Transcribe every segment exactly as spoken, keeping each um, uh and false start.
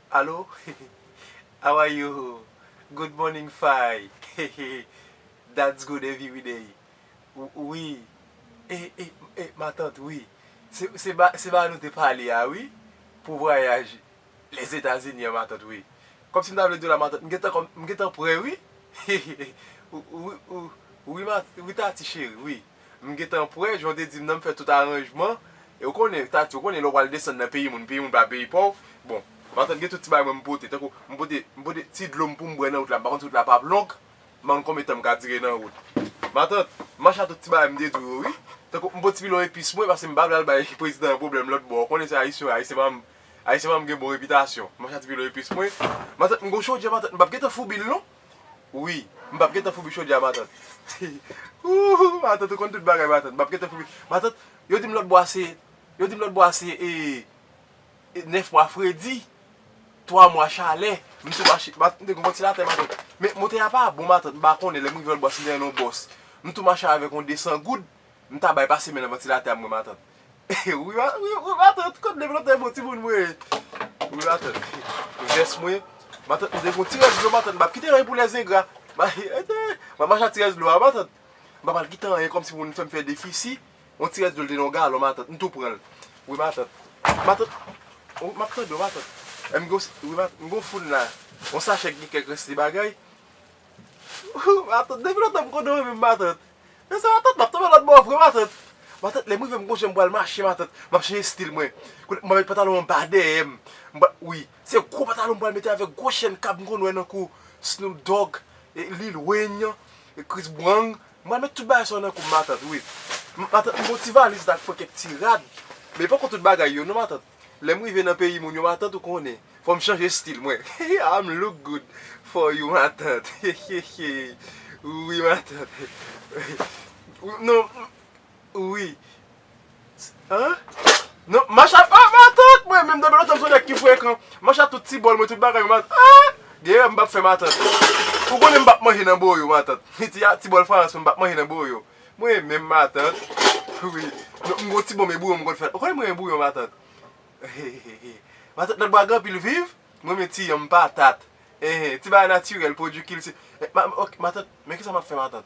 Alo? How are you? Good morning, Faye. That's good every day. Wi. E, e, e, matant, wi. Se, se ba, se ba nou te pale a, wi. Pou vwayaj Lèzetazini an, matant, wi. Kòmsi m ta vle di w la, matant, m gentan kòm, m gentan prè, wi. Wi, wi, wi, mat-, wi, Tati cheri, wi. M gentan prè, jan w te di m nan, m fè tout aranjman. E w konnen, Tati, w konnen lè w pral desann nan peyi moun, peyi moun pa peyi pa w. Bon, matant, gen tout ti bagay mwen m pote. Tankou, m pote, m pote ti dlo m pou m bwè nan wout la. M pa konn si wout la p ap long. M pa konn konbyen tan m ka dire nan wout. Matant, m mache a tout ti bagay m te di w yo, wi. Tankou, m pote ti pilon epis mwen, paske m pa vle al bay prezidan an pwoblèm lòt bò. W konnen se Ayisyen, Ayisyen pa m, Ayisyen pa m gen bon repitasyon. M mache a ti pilon epis mwen. Matant, m gon chodyè, matant, m p ap gentan foubi l, non. Wi, m p ap gentan foubi chodyè a, matant. Ooh, matant, ou konn tout bagay, matant. M p ap gentan foubi. Matant, yo di m lòt bò a se, yo di m lòt bò a se, e, e, nèf mwa fredi, twa mwa chalè. M tou mache, matant, m te gon vantilatè, matant. Men motè a pa bon, matant, m pa konnen, lè m rive lòt bò a, si m te nan yon bòs. M tou mache avèk yon de san goud, m ta bay pase men nan vantilatè a mwen, matant. Wi, ma-, wi, wi, matant, kot devlopè bon timoun mwen. Wi, matant. Vès mwen, matant, m te gon ti rès dlo, matant, m p ap kite anyen pou lèzengra. Ma-, m ap mache ak ti rès dlo a, matant. M pa pral kite anyen kòmsi pou moun fè m fè defisi. Yon ti rès dlo l te nan yon galon, matant, m tou pran l. Wi, matant. Matant, o, m ap tande w, matant. E m gon, wi, mat-, m gon foun la. Yon sachè ki gen kèk rès ti bagay. Matant, depi lontan m konnen w menm, matant. Men sa, matant, m ap tonbe lòt bò vre, matant. Matant, lè m rive, m gon jan m pral mache, matant. M ap chanje estil mwen. Kounye a, m ap met pantalon anba dèyè m. M pral, wi, se gwo pantalon m pral mete avèk gwo chèn kab m konn wè nan kou Snoop Dogg, e, Lil Wayne, e, Chris Brown. M pral met tout bagay sa yo nan kou m, matant, wi. M, matant, m gon ti valiz la k fè kèk ti rad. Men poko tout bagay yo, non, matant. Lè m rive nan peyi moun yo, matant, ou konnen. Fò m chanje estil mwen. I'm look good for you, matant. Wi, matant. Non, wi. Hein? Non, mache a, ah, matant, mwen menm depi lontan m se yon nèg ki frekan. Mache a tout ti bòl mwen, tout bagay mwen, matant. Ah! Gè m p ap fè, matant. Ou konnen m p ap manje nan bo yo, matant. Ti, ti bòl Frans mwen, m p ap manje nan bo yo. Mwen menm, matant. Wi. Non, m gon ti bon men bouyon m konn fè. Ou konnen mwen bouyon, matant. Matant, lòt bò a gen anpil viv. Mwen men ti yanm, patat. Enhen, ti bagay natirèl, pwodui kilti. Eh, ma-, ok, matant, men kisa m ap fè, matant?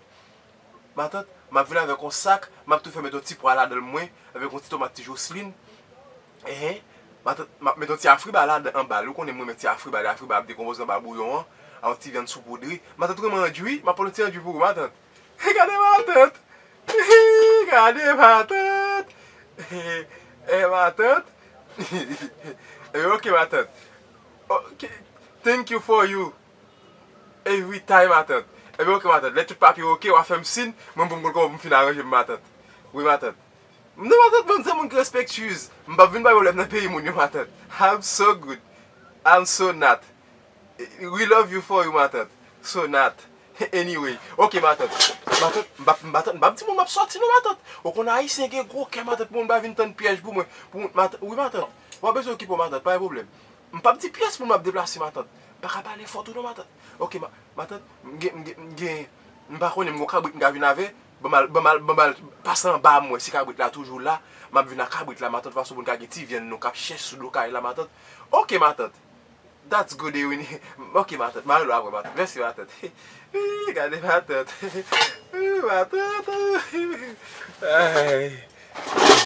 Matant, m ap vin avèk yon sak, m ap tou fè met yon ti pwa ladan l mwen, avèk yon ti tomat ti Joslin. Enhen, matant, m ap met yon ti afriba ladan, anba l. Ou konnen mwen met ti afriba, lè afriba ap dekonpoze anba bouyon an, a yon ti vyann soupoudre. Matant, ou renmen andui? M ap pran yon ti andui pou ou, matant. Gade matant! Gade matant! Eh, matant! Eh, ok, matant. Ok. Thank you for you. Every time, matant. Ebyen, ok, matant. Lè tout papye ok, w a fè m siy, mwen pou m konn kòman pou m fin aranje m, matant. Wi, matant. Non, matant, ban m se moun ki respectuous. M p ap vin bay pwoblèm nan peyi moun yo, matant. I'm so good. I'm so not. We love you for you, matant. So not. Anyway. Ok, matant. Matant, m p ap, matant, m p ap di moun m ap sòti, non, matant. Ou konn Ayisyen gen gwo kè, matant, pou moun pa vin tann pyèj pou mwen. Pou moun, matant, wi, matant. W ap bezwen okipe w, matant, pa gen pwoblèm. M p ap di pyès moun m ap deplase, matant. M pa ka pale fò tou non, matant. Ok, ma-, matant, m gen, m gen, m gen, m pa konnen, m gon kabrit m ka vin avè. Ban m al, ban m al, ban m al pase anba m wè si kabrit la toujou la. M ap vin ak kabrit la, matant, fason pou n ka gen ti vyann nou k ap chèch sou do kay la, matant. Ok, matant. That's good, Ewin. Ok, matant. M a rele w apre, matant. Mèsi, matant. Ih, gade matant. Ih, matant. Ay.